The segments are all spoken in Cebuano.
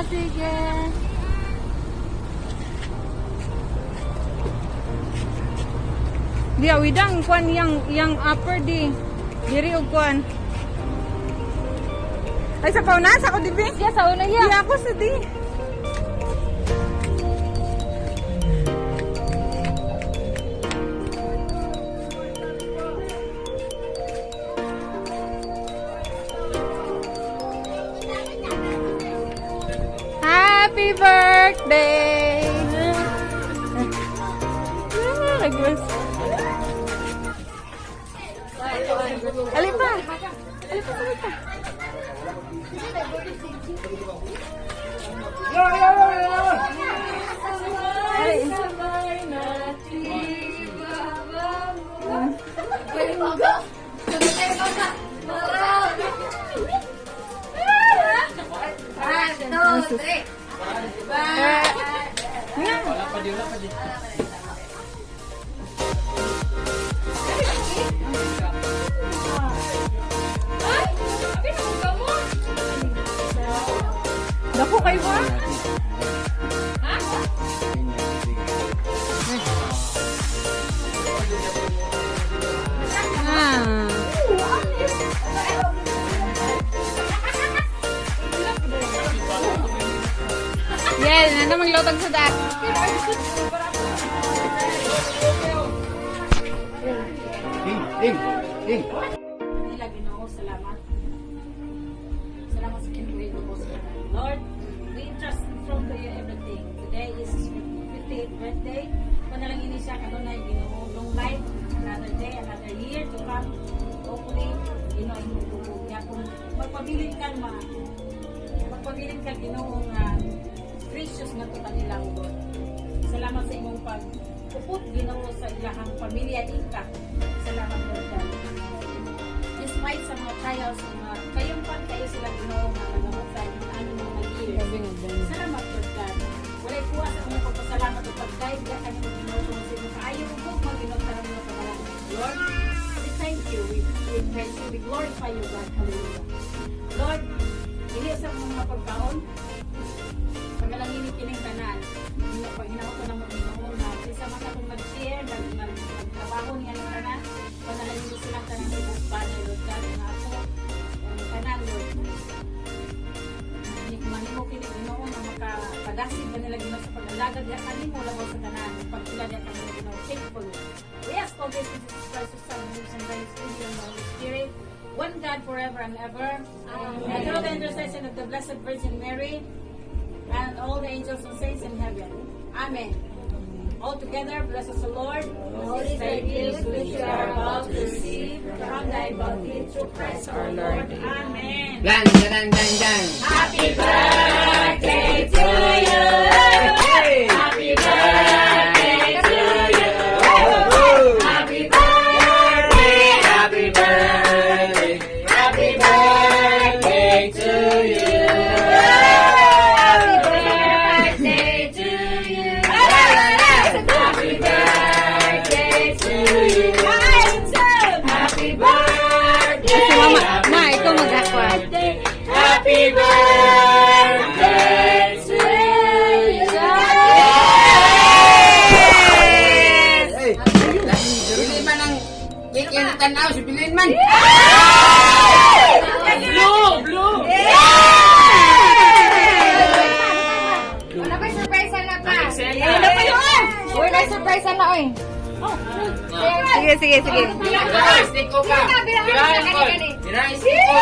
Sige. Di awidang kwan yang yang upper di. Diri og kwan. Ay, sa pauna sa ko dibi. Siya sa una Di ya. ako sa di. Happy birthday! Ah, nagwas. Ali pa! Ali pa, ali pa. Ay. One, two, three. Nga. Dako kayo ba? Ah. Yes, nanda maglotag sa da. Ding, ding, ding. Nila Ginoo, salamat. Salamat sa kinabuhi mo sa tanan. Lord, we entrust and throw to you everything. Today is his 58th birthday. Panalangin ni siya kanunay Ginoo, long life, another day, another year to come. Hopefully, Ginoo imong bubog niya. Kung magpabilin ka ma, magpabilin ka Ginoo nga gracious nga to kanila God. Salamat sa imong pag upot Ginoo sa ilahang pamilya Inka. Salamat, Lord God. Despite sa mga trials, mga triumphant kayo sila Ginoo nga nagahukay ng aming mga years. Salamat, Lord God. Walay kuha sa among pagpasalamat o pag-guide ka kanimo Ginoo tungod sa imong kaayo ug gugma Ginoo sa among pangalan. Lord, we thank you, we praise you, we glorify you, God. Hallelujah. Lord, dili sa mga pagkaon, pagalangin kining tanan. Pag hinaot na mo Ginoo na isa man akong nag-share, nagtrabaho niya ng tanan, panalangin sila tanan sa buong Lord God, nga ako, ang tanan, Lord. Mahimo kini Ginoo nga makapadasig ba nila Ginoo sa pag-alagad diha kanimo labaw sa tanan pagpila diha kanimo Ginoo faithfully. We ask all this in Jesus Christ, whose Son, who lives and reigns with you in the Holy Spirit, one God forever and ever. Amen. And through the intercession of the Blessed Virgin Mary and all the angels and saints in heaven. Amen. All together, bless us, the Lord. All these are gifts which we are about to receive from thy bounty through Christ our Lord. Amen. Dan, dan, dan, dan. Happy birthday to you. Hey! Happy birthday to you. Happy birthday, Happy birthday, happy birthday to you. Happy birthday to you. Happy birthday to you. Happy birthday. Kasi mama, ma, ikaw mag-akwa. Happy birthday to you. Yes! Hey, dili man ang cake yung tanaw, si Bilin man. Blue! Blue! Wala pa surprise na pa. Wala pa yun! Wala surprise na oy. Sige, sige, sige. Stick ko pa. Bilang Bira, stick ko.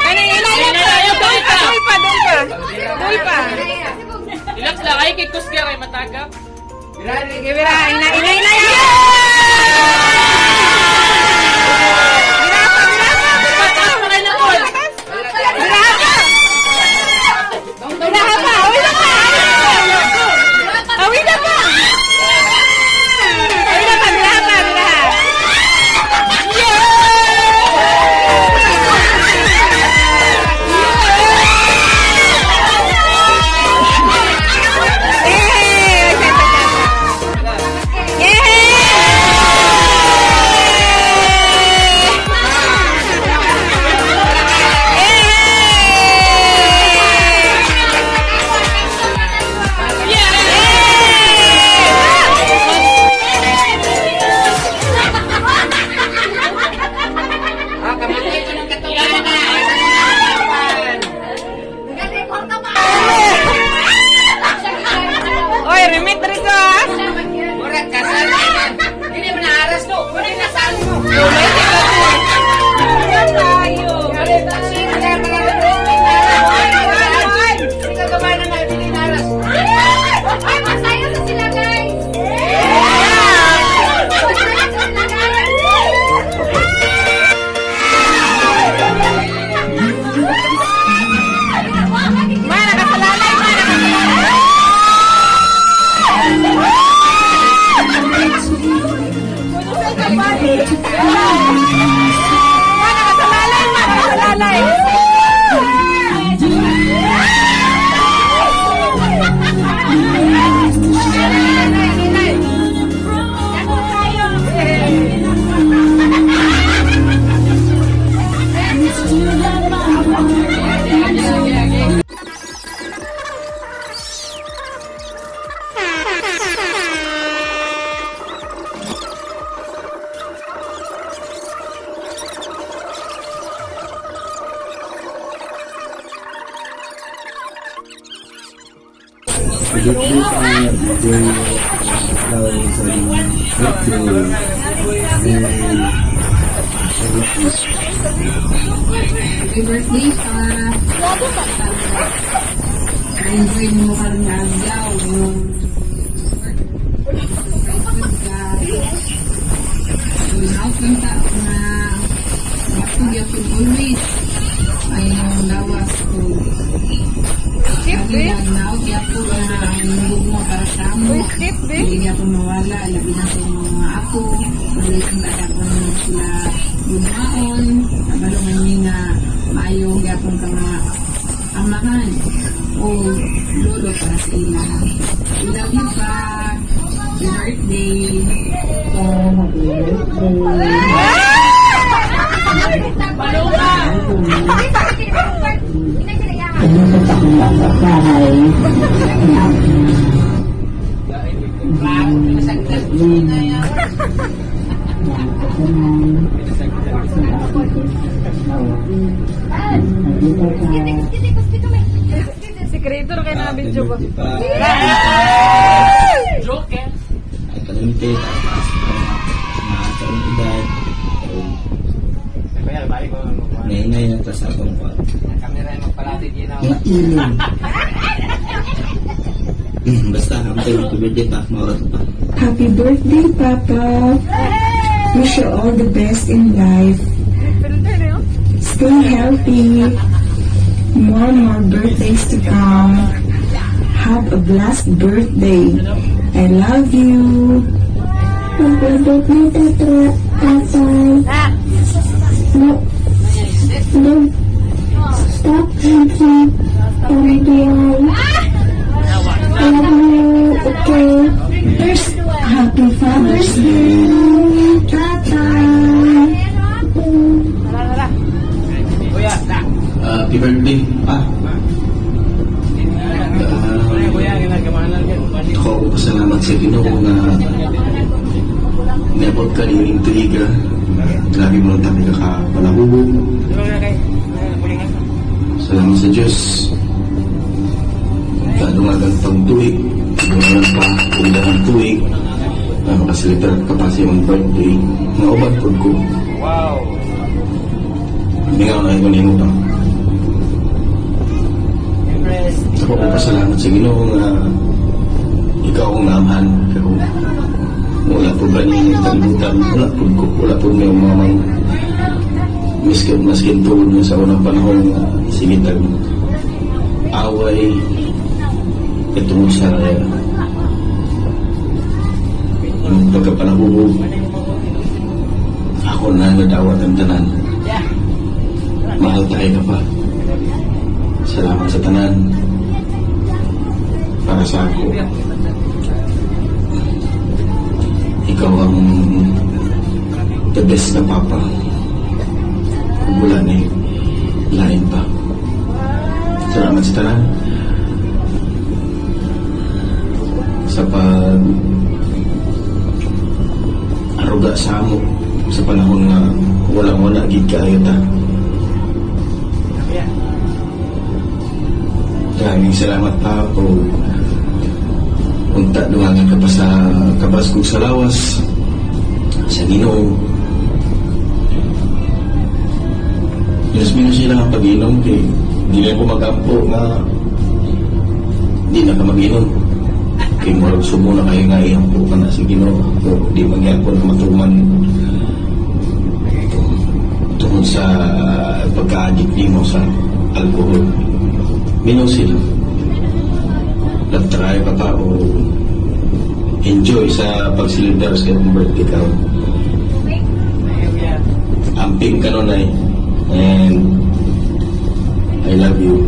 Ano, ina, ina, ina, doy pa! Doy pa, doy pa! Doy pa! Relax lang. Ay, kay Kusga kay matagap. Bira, Sige, bira, ina, ina, ina, ina! Bira pa, bira pa! Pataas pa kayo ng call. Bira pa! Bira pa! Awi na pa! Awi na pa! Awi na pa! Bira pa! Bira! Yay! Yay! Birthday pa. Enjoy your adlaw sa imong birthday. And I love you. Happy birthday pa. Enjoy mo karon nga adlaw. Yung surprise ka. Hinaut lang ta nga matug yapon always ay yung lawas ko. Skip, be. Hinaut yapon na ang gugma para sa amo. Uy, skip, be. Hindi ako mawala, labi na sa mga ako. Maliit na ako sila gugmaon. Kabalo man ni nga maayo gyapon ka nga amahan o lolo para sa ila. We love you pa. Happy birthday. Happy birthday. Palunga! Ano sa takong bahay? Si creator kay na video ba? Joke eh. Ay, kalimte, taas pa mga taong edad. Nainay na ta sa atong pa. Mga ilong. Basta, ang tayo birthday pa, maorat pa. Happy birthday, Papa. Wish you all the best in life. Filter na yun. Stay healthy. More more birthdays to come. Have a blessed birthday. I love you. Happy birthday, Tata. Tatay. No, don't stop drinking. Every I love you. Okay. First, happy Father's Day, Tatay. Happy birthday, pa. Ako pasalamat sa Ginoo nga niabot ka niining tuiga. Grabe mo lang tayo kakapalahubog. Salamat sa Diyos. Kaadungagan pang tuig, dungagan pa undangan tuig, na makaselebrar ka pa sa imong birthday, nga uban pud ko. Wow! Mingaw na ko nimo pa. Ako ko pasalamat sa Ginoo nga ikaw ang naamhan pero wala po ba niya kalibutan, wala po ko, wala po may mamang miskin maskin tuod mo sa unang panahon nga sige tag away itungod sa ang pagkapalahubog, ako na nadawat ang tanan. Mahal tayo ka pa. Salamat sa tanan para sa ako. Ikaw ang the best na papa. Kung wala na eh, lain pa. Salamat sa tanan. Sa pag aruga sa amo sa panahon nga walang-wala gid kaayo ta. Maraming salamat pa po. Unta dumangan ka pa sa kabaskog sa lawas, sa Ginoo. Diyos minus sila ang pag-inom kay di na ko mag-ampo nga di na ka mag-inom. Kay murag sumo na kayo nga iampo ka na sa Ginoo. O di magyapon na matuman tungod sa pagka-addict nimo sa alcohol. Minus sila. Nag-try ka pa o enjoy sa pagsilibrar sa iyong birthday ka. Amping ka nun ay. And I love you.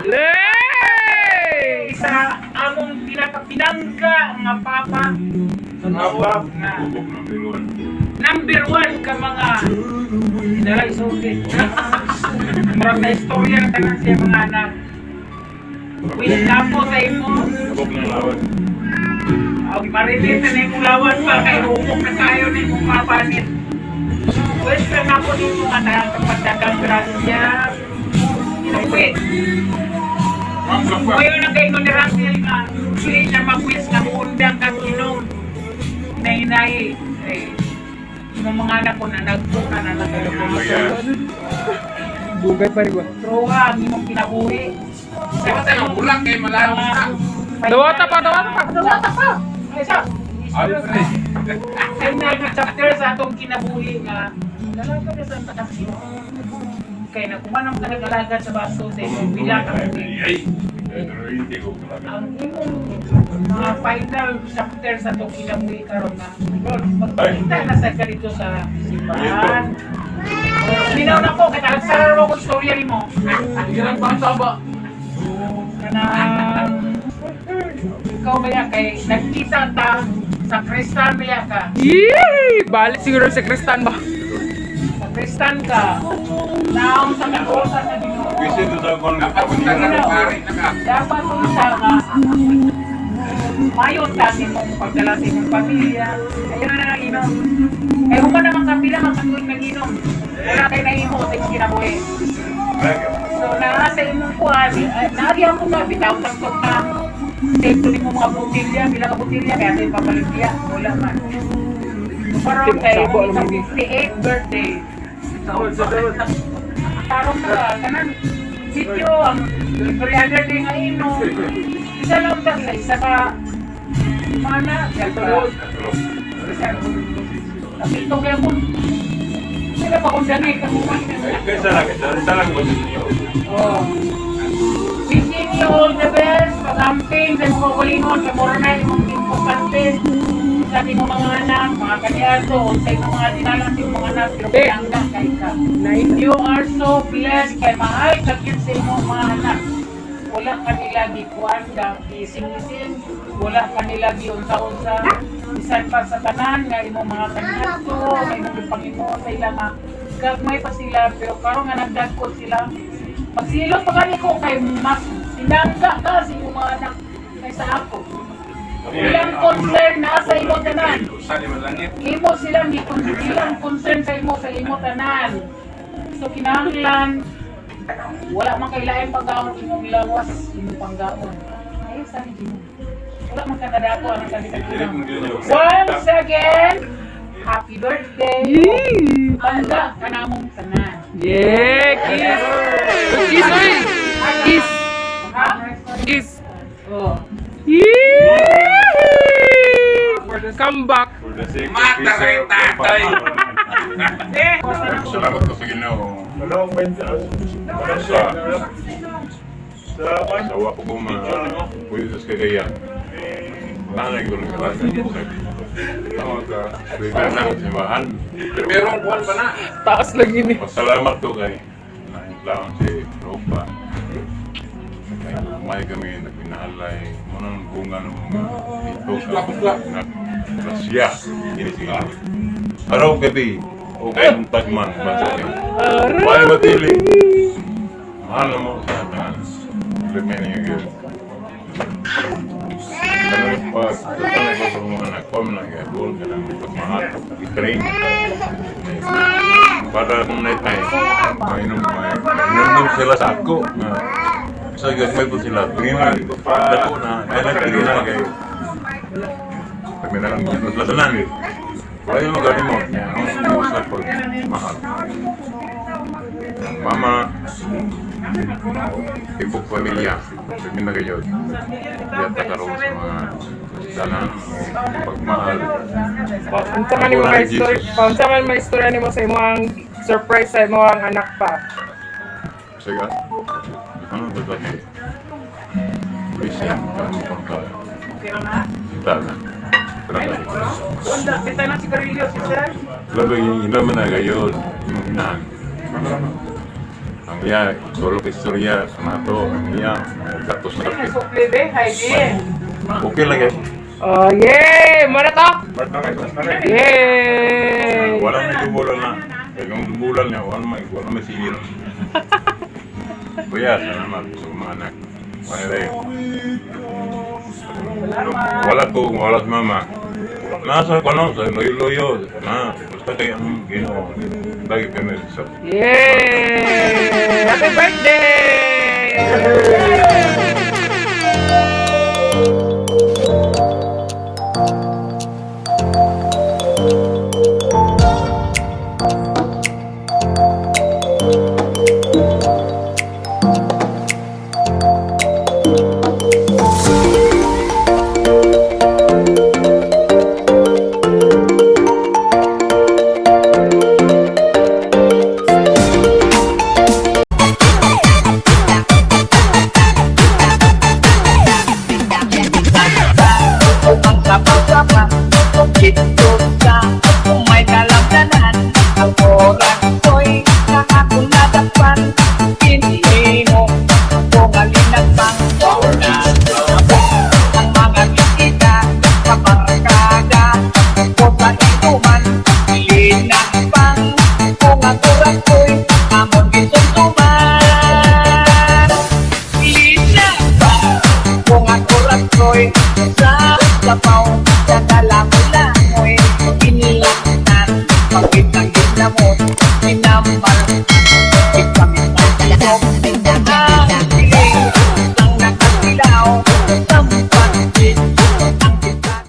Lay! Sa among pinakapinangka nga papa nga number one ka mga inalay, okay. Murag na istorya na tanan siya mga anak. Wish na po sa imo. Ang marilit na imong lawas pa kay humok na kayo ni imong mapanit. Wish lang ako nimo nga pagdagang grasya. Wait. Ngayon ang kayo ni Russell nga, hindi siya mag-wish nga muundang kang inom. Hinay-hinay. Eh, yung mga anak ko na nagbuka na nagbuka. Dugay pa rin ba? Truha ang imong kinabuhi. Sa ang bulak kay malayo ka. Dawata pa, dawata pa. Dawata pa! Ay, sa! Final na chapter sa atong kinabuhi nga dalaga na sa taas. Kay nakumanam ka nag-alagad sa baso sa imong pila ka buhi. Ang imong mga final chapter sa atong kinabuhi karon na Lord, magpakita na sa ka dito sa simbahan. Minaw na ko, kay tagsara ko istorya nimo. Ilang bangsa ba? Kanang ikaw ba yan kay nagkita ta sa Kristan ba yan ka? Yee! Balik siguro sa Kristan ba? Sa Kristan ka. Naong sa kaosa sa Ginoo. Dapat sa na pare na ka. Dapat unsa ka. Mayon ta sa imong pagdala sa imong pamilya. Ayaw na nang inom. Kay human naman ka pila man kang nag-inom. Wala kay nahimo sa imong kinabuhi. So naa sa imong kuan, naagyan ko ka bitaw tagtok ka. Save to nimo mga botilya, pila ka botilya kaya sa ipapalit niya, wala man. So, parang kay sa 58th birthday. Tarong ka, kanan sityo ang every other day nga inom. Isa lang ta sa isa ka mana, isa. Kapito kaya kung sila pa kung dali ka kung. Oh. Wishing you all the best. Pag-amping sa imong kaugalingon, kay mura na imong importante sa imong mga anak, mga kaniadto, sa imong mga dinalang sa imong mga anak, pero pinangga kay ka. You are so blessed kay mahal ka gyud sa imong mga anak. Wala kanila gikuan, gising-gising, wala kanila giunsa-unsa. Bisan pa sa tanan nga imong mga kaniadto, nga imong gipangimo sa ila nga gagmay pa sila, pero karon nga nagdagkot sila, magsilot pa gani ko kay mas sinangga ka sa imong mga anak kaysa ako. Ilang concern na sa imo tanan. Imo silang ilang concern sa imo tanan. So kinahanglan wala man kay lain pagkaon imong lawas imong panggaon. Ay sa ni Ginoo. Wala man ka nadako ang sabi sa Ginoo. Once again, happy birthday. Bangga ka namong tanan. Yeah! Kiss! Kiss, oy! Kiss! Ha? Kiss! Oh. Yee! Come back! Mata kay tatay. Eh, Salamat ko sa Ginoo. Sa wa ko ma pwede sa kagayan. Nanay ko lang kalasan. Tama ka. Pwede na sa simbahan. Pero ang kuwan pa na. Taas lagi ni. Pasalamat ko kay lang si Ropa. Kay may kami nagpinahalay. Muna ng bunga ng mga ito sa Rasya. Ini sila. Araw gabi. Okay, ang tagman. Basta niyo. Why matili? Mahal na mo sa tanan. Remaining again. Kanang pag tatanay ko sa mga anak ko, mga gabol, kanang pagmahal, i-train. Para kung naitay, mainom, mainom sila sa ako. Na, sa gagmay po sila, tingin na, dako na, kailan tingin na kayo. Kami na lang, sila tanan eh. Wala mo gawin mo, ang sa pagmahal. Mama, ibok pamilya, kami na kayo. Yata karoon sa mga tanan, pagmahal. Unsa man nimo may story, unsa man may istorya nimo sa imong surprise sa imong anak pa. Sige. Ano ba dati? Pulisya, kami konta. Okay na. Tama. Grabe. Wala, kita na sigarilyo, sister. Grabe yung ilaman na gayon. Yung inahan. Ang iya, solo istorya, sa nato, ang iya, gatos na Ay, kape. nasukli be, Heidi. Okay lang eh. Oh, yay! Muna to! Yay! Walang may dumulan na. Kaya kung dumulan niya, walang may singil. Kuya, salamat sa mga anak. Anyway, wala ko, wala si mama. Nasa kono sa loyo-loyo. Na, basta kay ang Ginoo. Lagi kami sa Yay! Happy birthday!